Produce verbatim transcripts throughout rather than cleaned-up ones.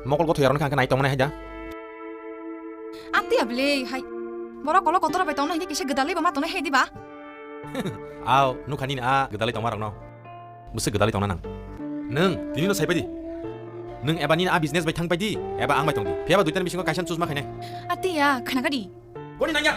Mokol gotho yarwna kha hwnkhe nai tongmani hai da. Amtwi ablei hai. Borok kolo kotor bai tongna hini kisa gwdalwi ba ma tongna hai diba? Aw, nukha nini a gwdalwi tongma rokno. Bwswk gwdalwi tongna nang. Nwng tini no sai pai di. Nwng eba nini a business bai thang pai di, eba ang bai tong di. Phiya ba duitani bisingo kaisa choose ma khainai. Atiya, khna gadi. Boni nangya.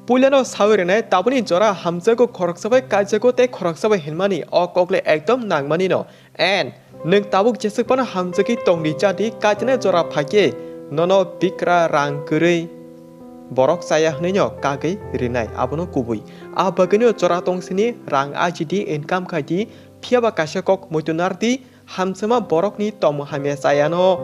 Puilano sawi rwnai tabukni jora hamjago khoroksa bai kaijago tei khoroksa bai hinmani o kokle ekdom nangmani no. And nwng tabuk jeswk phano hamjagwi tongdi chadi kaitene jora phaikhe nono bikra rang kwrwi borok chaya hwnwino kagwi rinai abono kubui. A bagwino jora tongsini rang ajidi income khaidi phiyaba kaisa kok muitu nardi. Hamsama borokni tongmung hamya chayano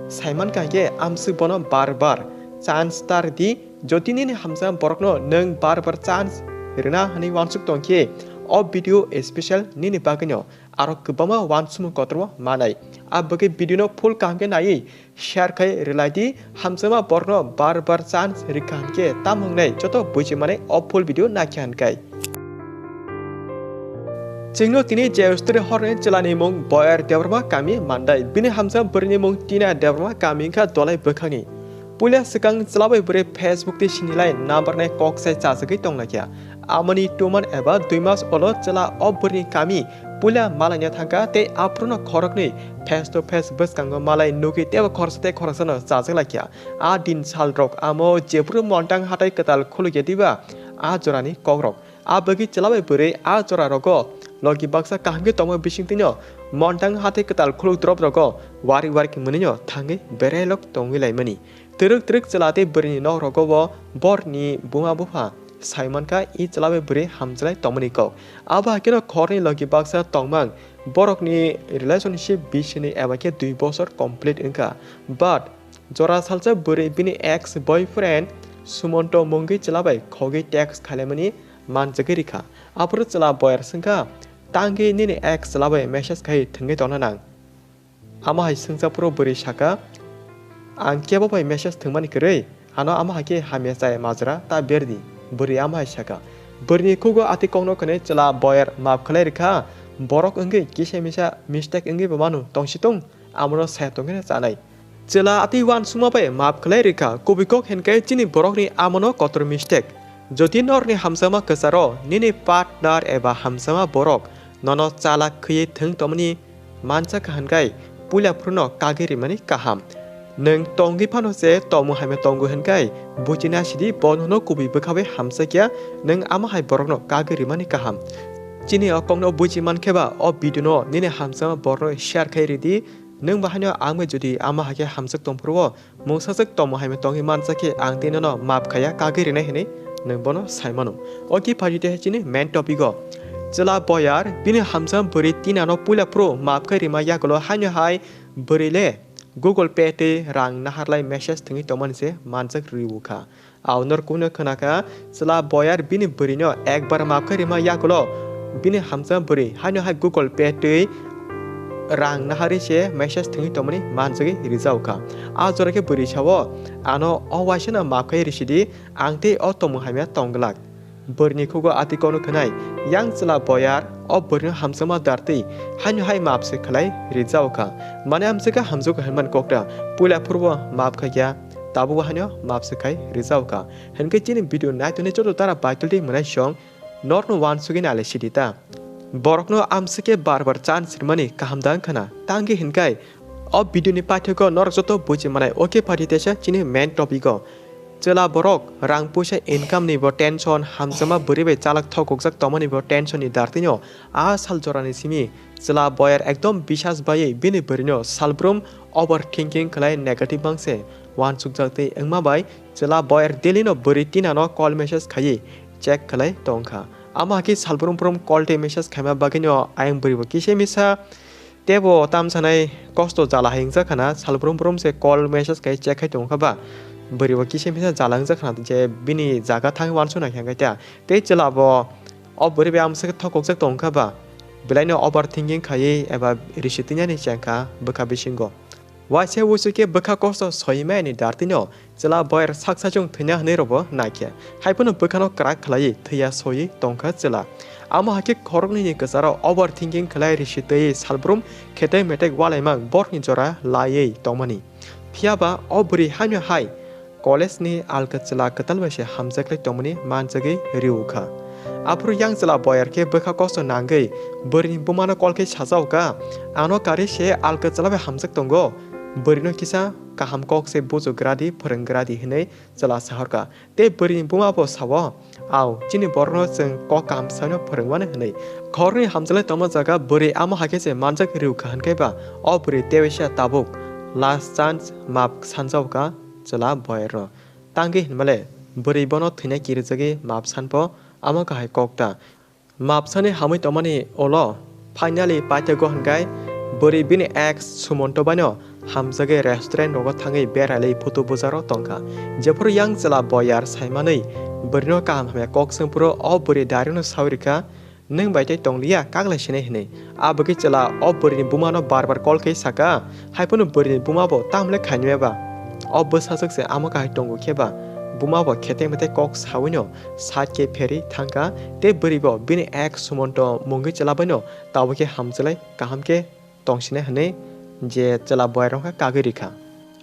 saimankha hinkhe amswk bono bar bar chance tardi. Jodi nini hamsama borokno nwng bar bar chance rwna hwnwi uansuk tongkhe o video special nini bagwino aro kwbangma uansukmung kotorma manai. A bagwi video no full kaham khe naiwi share khai rwlaidi, hamsama borokno bar bar chance rikha hinkhe tamo wngnai joto buji manai o full video naikha hinkai. Chwngno tini je story horni chwlani mung Boyar Debbarma kami mandai, bini hamsa bwrwini mung Tina Debbarma kami wngkha Dolai bwkhakni. Puila swkang chwla bai bwrwi Facebook tei sinilai number nai kok sai chajagwi tonglaikha. Amoni two month eba dui mas olo chwla o bwrwini kami puila malaina thangkha tei aphuru no khoroknwi face to face bwskango malai nugwi teibo khoroksa tei khoroksano chajaklaikha. A din salrok amo jephuru Montang hatai kwtal khulukya diba a jorani kokrok. A bagwi chwla bai bwrwi a jora rogo logi baksa kaham khe tongma bisingtwino Montang hatai kwtal khuluk drop rogo wari wari khe mwnwino thangwi berailok tongwi laimani. Twrwk twrwk chwla tei bwrwini nok rogo bo borni buma bupha saimankha i chwla bai bwrwi hamjwlai tongmani kok. Abo hai kheno khorni logi baksa tongmang borokni relationship bisini eba khe dui bosor complete wngkha. But jora salsa bwrwi bini ex boyfriend Sumonto mungwi chwla bai khogwi text khailaimani manjagwi rikha. Aphuru chwla boyar swngkha, "Tangwi nini ex chwla bai message khai thwngwi tongna nang?" Amo hai swngsa phuru bwrwi saka, "Ang kebo bai message thwngmani kwrwi, ano amo hai khe hamya chaya majra ta berdi." Bwrwi amo hai saka. Bwrwini khugo ati kokno khwnwi chwla boyar map khlai rikha, borok wngwi kisa misa mistake wngwi bo manu tongsitung, amono saya tongkheno chanai. Chwla atwi uansukma bai map khlai rikha, kubui kok hinkhe chini borokni amono kotor mistake. Jodi norni hamjakma kwcharo nini partner eba hamjakma borok nono chalak khwiwi thwng tongmani manjakha hinkai puila phruno kagwi rimani kaham. Nwng tongwi phano se tongmung hamya tongo hinkai buchina sidi bo nono kubui bwkhawi hamjakya, nwng amo hai borokno kagwi rimani kaham. Chini o kokno buji mankhe ba o video no nini hamjakma borokno share khai ridi. Nwng bo haino ang bai jodi amo hai khe hamjak tongphuru o, mungsajak tongmung hai tongwi mansa khe ang tei nono map khaiya kagwi rinai hinwi nwng bono sai mano. O khe phaidi tei chini main topic o. Chwla boyar bini hamjak bwrwi Tina no puila phuru map khai rima yagulo haino hai bwrwi le Google Pay tei rang naharlai message thwngwi tongmani se manjak rwi o kha. Aw norokno khwnakha, chwla boyar bini bwrwino ekbar map khe rima yagulo bini hamjak bwrwi haino hai Google Pay twi rang naharwi se message thwngwi tongmani manjagwi rijao kha. A jora khe bwrwi sao, "Ano o waisano map khe risidi, ang tei o tongmung hamya tongglak." Bwrwini khugo ati kokno khwnai, yang chwla boyar o bwrwino hamjakma dartwi haino hai map se khlai rijao kha. Mane amswkha hamjakgo hinmani kokta, puila phuru bo map khaikya, tabukbo haino map se khai rijao kha. Hinkhe chini video naitoni joto tara baitoldi mwnai song norno uansugwi nailai sidi ta. Borokno amswkhe bar bar chance rimani kaham da wngkhana? Tangwi hinkai o video ni paithakgo norok joto buji manai. O khe phaidi teisa chini main topic o. Chwla borok rang puisa income ni bo tension, hamjakma bwrwi bai chalak thokokjak tongmani bo tension ni dartwino a sal jorani simi chwla boyar ekdom bisas baiwi bini bwrwino salbrum overthinking khlai negative mangse uansukjak tei wngma bai chwla boyar daily no bwrwi Tina no call message khaiwi check khlai tongkha. Amo hai khe salbrum brum call tei message khaima bagwino ayang bwrwi bo kisa misa teibo tamsanai kosto jala hai wngjakhana, salbrum brum se call message khai check khai tongkha ba, bwrwi bo kisa misa jala wngjakhana je bini jaga thangwi uansuknai khe ta. Tei chwla bo o bwrwi bai amswk thokokjak tongkha ba, belaino overthinking khaiwi eba risi twinani chengkha bwkha bisingo. Waisa wuisu khe bwkha kosto soimani dartino chwla boyar saksa chwng thwina hwnwi robo naikhe. Haiphano bwkhano kwrak khlaiwi thwiya soiwi tongkha chwla. Amo hakhe khoroknwini kwcharo overthinking khlai risi twi salbrum khetek metek walaimang borokni jora laiwi tongmani. Phiyaba o bwrwi haino hai college ni alka chwla kwtal bai se hamjaklai tongmani manjagwi rw kha. Aphuru yang chwla boyar khe bwkha kosto nangwi bwrwini bumano call khe sajao kha, "Ano kari se alka chwla bai hamjak tongo, bwrwino kisa kaham kok se bujugra di, phwrwnggra di," hwnwi chwla sahor kha. Tei bwrwini buma bo sao, "Au, chini borokno chwng kok kaham saino phwrwngmani," hwnwi. Khoroknwi hamjaklai tongma jaga bwrwi amo hakhe se manjak rw kha hwnkhe ba o bwrwi teisa tabuk last chance map sanjao kha chwla boyarno. Tangwi hinmale bwrwi bono thwina kirijagwi map sanpho, amo kahai kok ta. Map sani hamwi tongmani ulo finally paithago hwnkhe bwrwi bini ex Sumonto baino hamjagwi restaurant rogo thangwi berailwi photo bujaro tongkha. Jephuru yang chwla boyar saimanwi bwrwino kaham hamya kok swngphuru o bwrwi direct no sawi rikha, "Nwng bai tei tongliya, kaklai sinai," hinwi. Abagwi chwla o bwrwini bumano bar bar call khe saka, haiphano bwrwini buma bo tamle khainwi ba. O bwsajwk se amo kahai tongo khe ba, buma bo khetek metek kok sawino side khe pherwi thangkha, tei bwrwi bo bini ex Sumonto mungwi chwla baino tabuk khe hamjwlai kaham khe tongsinai hwnwi je chwla boyar wngkha kagwi rikha.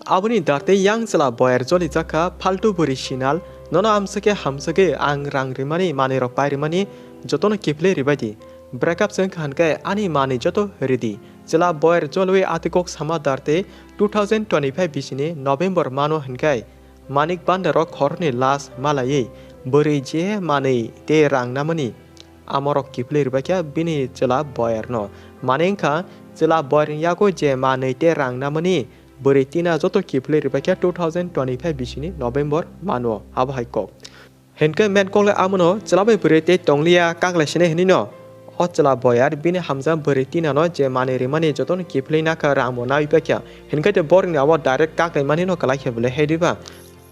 Aboni dartwi yang chwla boyar jolijak kha, "Phaltu bwrwi sinal, nono amswk khe hamswgwi ang rang rimani, manwirok pai rimani jotono kiphilwi ribai di. Breakup se wngkha hwnkhe ani manwi joto ridi." Chwla boyar jolwi atwi kok sama dartwi two thousand twenty-five bisini November mano hwnkhe Manik Bhandarok khoroknwi last malaiwi bwrwi je manwi tei rang namani amorok kiphilwi rwbaikha bini chwla boyarno. Mane wngkha chwla boyarni yago je manwi tei rang namani bwrwi tina joto kiphilwi rwbaikha two thousand twenty-five bisini November mano. Abo hai kok. Hinkhe main kok le amono chwla bai bwrwi tei tongliya kaklai sinai hinwi no. O chwla boyar bini hamjak bwrwi tinano je manwi rimani jotono kiphilwi nakha rangbo nawi paikha. Hinkhe tei borokni abo direct kaklai mani no kwlai khe bwle hai diba.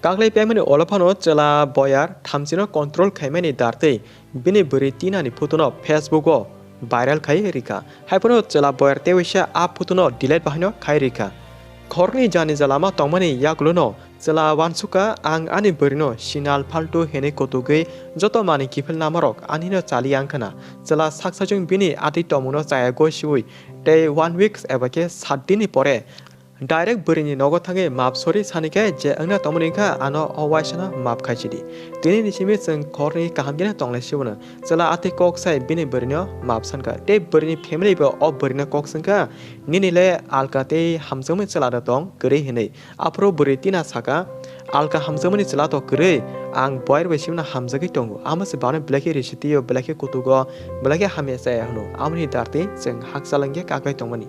Kaklai paimani ulo phano chwla boyar thamchino control khaimani dartwi bini bwrwi tinani photo no Facebook o viral khai rikha. Haiphano chwla boyar tewaisa a photo no delete bahaino khai rikha. Khoroknwi jani jalama tongmani yagulo no chwla wansukha, "Ang ani bwrwino sinal phaltu hinwi kutugwi joto manwi kiphil namarok anino chali ang khna." Chwla saksa chwng bini atwi tongmungno chaya gosiwi tei one weeks eba khe sat dinni pore direct bwrwini nogo thangwi map sori sani khe je wngna tongmani wngkha ano o waisano map khaisidi. Tini ni simi chwng khorni kaham gena tonglai sibono. Chwla atwi kok sai bini bwrwino map sankha. Tei bwrwini family bo o bwrwino kok swngkha, "Nini le alka tei hamjakmani chwla da tong kwrwi," hinwi. Aphuru bwrwi tina saka, "Alka hamjakmani chwla to kwrwi, ang boyar bai simno hamjagwi tongo. Amo se bano belai khe risi twi-o, belai khe kutugo, belai khe hamya chaya hwno. Amoni dartwi chwng hakchal wngya kaklai tongmani."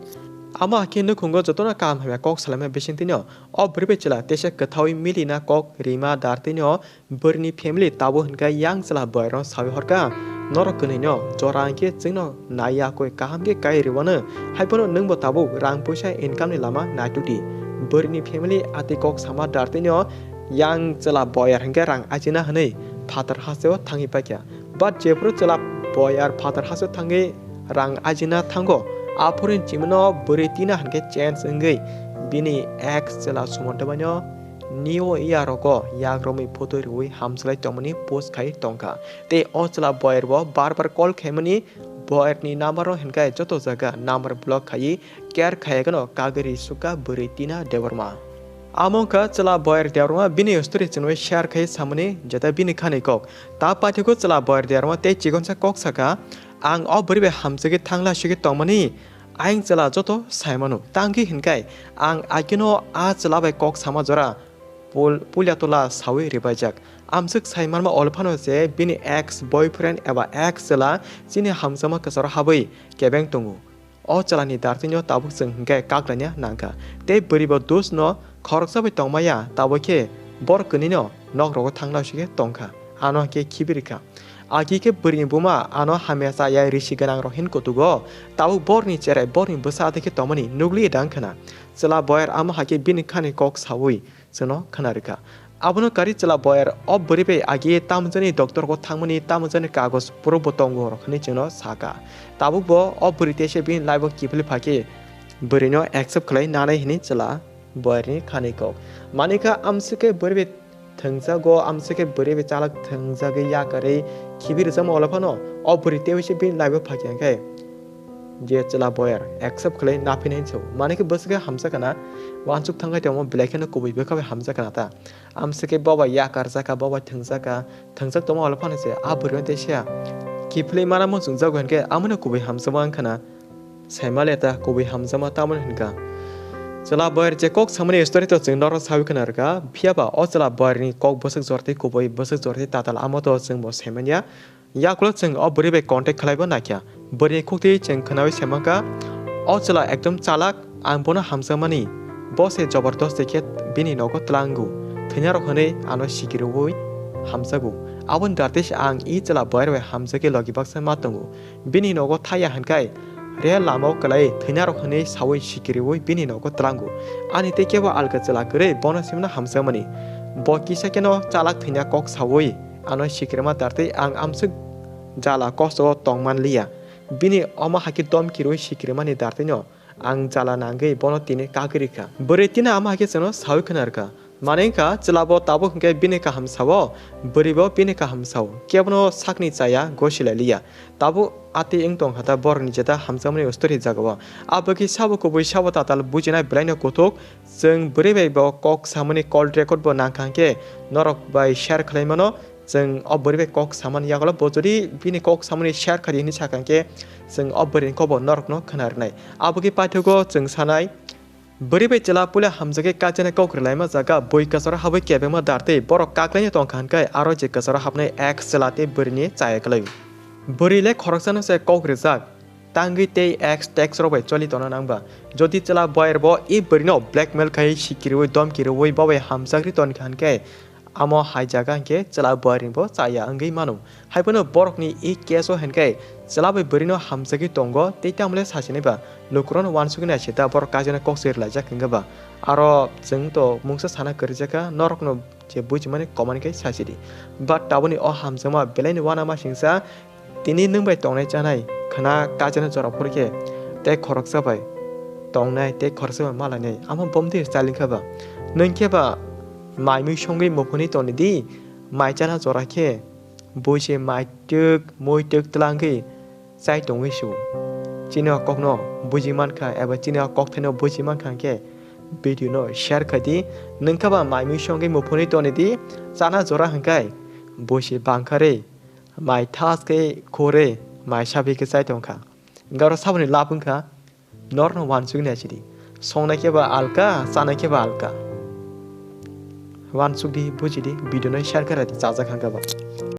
Amo hakhe nukhungo jotono kaham hamya kok salaima bisingtwino o bwrwi bai chwla teisa kwthaui milina kok rima dartwino bwrwini family tabuk hinkhe yang chwla boyarno sawi horkha, "Norok kwnwino jora hinkhe chwngno naiya koi kaham khe kai rwano, haiphano nwngbo tabuk rang puisa income ni lama naitukdi." Bwrwini family atwi kok sama dartwino yang chwla boyar hinkhe rang ajina hwnwi phatar hasteo thangwi paikha. But jephuru chwla boyar phatar haste thangwi rang ajina thango, aphuru chimino bwrwi tina hinkhe change wngwi bini ex chwla Sumonto baino New Year rogo yakromwi photo rwui hamjwlai tongmani post khai tongkha. Tei o chwla boyar bo bar bar call khaimani boyarni number no hinkhe joto jaga number block khaiwi care khaiya gano kagwi ri sukha bwrwi Tina Debbarma. Amo wngkha chwla boyar Debbarma bini story chwnwi share khai samani jeta bini khani kok. Ta paithago chwla boyar Debbarma tei chikonsa kok saka, "Ang o bwrwi bai hamjagwi thangla sugwi tongmani ayang chwla joto saimano. Tangwi hinkai ang agino a chwla bai kok sama jora pul-, pulya tola sawi ribaijak. Amswk sai manma olo phano je bini ex boyfriend eba ex chwla chini hamjakma kwcharo habwi kebeng tongo. O chwlani dartwino tabuk chwng hinkhe kaklaina nangkha. Tei bwrwi bo dus no khoroksa bai tongmaya, tabuk khe borok kwnwino nok rogo thangna sugwi tongkha. Ano hinkhe khibi rikha. Agi khe bwrwini buma ano hamya chaya risi gwnang rok hin kutugo. Tabuk borni cherai borni bwsa adai khe tongmani nukli dang khna. Chwla boyar amo hai khe bini khani kok sawi chwngno khna rikha. Abono kari chwla boyar o bwrwi bai agi tamjani doctor ko thangmani tamjani kagoj proof bo tongo rok hinwi chwngno sakha. Tabuk bo o bwrwi teisa bini life o kiphilwi phai khe bwrwino accept khlai nanai hinwi chwla Boyarni khani kok. Manikha amswk khe bwrwi bai thwngjago, amswk khe bwrwi bai chalak thwngjagwi yakarwi khibi rwjakma olo phano o bwrwi teibo se bini life-o phakya khe je chwla boyar accept khlai naphinai hinwi sao. Manikhe bwswk khe hamjakha na, uansuk thangkhai tongmo belai kheno kubui bwkha bai hamjakha na ta. Amswk khe bo bai yakarjakha, bo bai thwngjakha, thwngjak tongma olo phano se a bwrwino tei se kiphilwi mana muchungjago hinkhe amono kubui hamjakma wngkha na. Saima le ta kubui hamjakma tamoni hinkha. Chwla boyar je kok samani story to chwng norok sawi khna rwkha, phiyaba o chwla boyarni kok bwswk jor tei kubui bwswk jor tei tatal amo to chwng bo saimanya. Yakulo chwng o bwrwi bai contact khlaibo naikha. Bwrwini khuktwi chwng khnawi saimankha, o chwla ekdom chalak, ang bono hamjakmani. Bo se jobordosti khe bini nogo tlango. Thwinarok hwnwi ano sikirwi hamjago. Aboni dartwi se ang i chwla boyar bai hamjagwi logi baksa ma tongo. Bini nogo thaya hinkhai, rel lamao kwlai thwinarok hwnwi sawi sikirwi bini nogo tlango. Ani tei kebo alka chwla kwrwi bono simno hamjakmani. Bo kisa kheno chalak thwina kok sawi ano sikirma dartwi ang amswk jala kosto tongman liya. Bini omo hakhe dom kirwi sikirmani dartwino ang jala nangwi bono tini kagwi rikha. Bwrwi tini ama hakhe chwngno sawi khna rwkha. Mane wngkha, chwla bo tabuk hwnkhe bini kaham sao, bwrwi bo bini kaham sao, kebono sakni chaya gosilai liya. Tabuk atwi wng tong kha ta borokni jeta hamjakmani story jagao. Abo khe sabo kubui sabo tatal bujinai belaino kuthuk. Chwng bwrwi bai bo kok samani call record bo nang kha hwnkhe norok bai share khlai mano. Chwng o bwrwi bai kok samani yagulo bo jodi bini kok samani share khaidi hinwi sakha hwnkhe chwng o bwrwini kokbo norokno khna rwnai. Abo khe paithago chwng sanai. Bwrwi bai chwla puila hamjakhe kaijaknai kok rwlaima jaga bui kwcharo habwi kebengma dartwi borok kaklaino tongkha hwnkhe aro je kwcharo habnai ex chwla tei bwrwini chaya kwlai. Bwrwi le khoroksano se kok rijak tangwi tei ex tex rok bai choli tongna nangba. Jodi chwla boyar bo i bwrwino blackmail khai sikirwi domkirwi bo bai hamjakri tongkha hwnkhe amo hai jaga hwnkhe chwla boyarni bo chaya wngwi mano. Haiphano borokni i case o hinkhe chwla bai bwrwino hamjagwi tongo tei tamole sasinai ba lukurokno uansukwi naisida borok kaijaknai kok se rwlaijak hinkhe ba. Aro chwng to mungsa sana kwrwijakha norokno je bujimani komani khe sasidi. But taboni o hamjakma belaini uanamasingcha tini nwng bai tongnai chanai khwna kaijaknai jora phuru khe tei khoroksa bai tongnai tei khoroksa bai malainai amo bomdi style wngkha ba. Nwng khe ba mai mui songwi muphunwi tongdi, mai chana jora khe bui se mai twk mui twk twlangwi chai tongwi su. Chini o kokno buji mankha eba chini o kokthaino buji mankha hwnkhe video no share khaidi. Nwng khe ba mai mui songwi muphunwi tongdi, chana jora hwnkhe bui se bangkharwi mai thas khe khorwi mai sabi khe chai tongkha. Hwnkhe oro saboni lab wngkha. Norno uansuknai sidi. Songnai khe ba alka, chanai khe ba alka. Uansukdi, bujidi, video no share khe raidi, chajak hangkha ba.